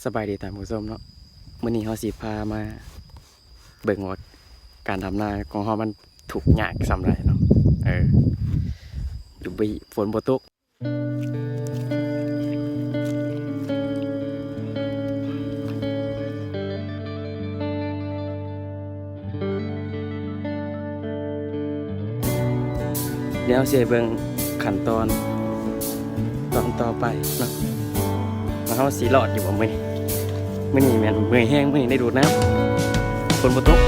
ສະບາຍດີທ່ານຜູ້ຊົມເນາະ, ມື້ນີ້ເຮົາຊິພາມາເບິ່ງວ່າການດຳນາຂອງເຮົາມັນທຸກຍາກສ່ຳໃດເນາະ. ເອີ ຢູ່ບີ ຝົນບໍ່ຕົກ. ດຽວເຮົາຊິໃຫ້ເບິ່ງຂັ້ນຕອນຕອນຕໍ່ໄປເນາະ ວ່າເຮົາຊິລອດຢູ່ບໍ່ມື້ນີ້. ມື້ນີ້ແມ່ນເມື່ອຍແຮງ, ມື້ນີ້ໄດ້ດູດນ້ຳ, ຝົນບໍ່ຕົກ.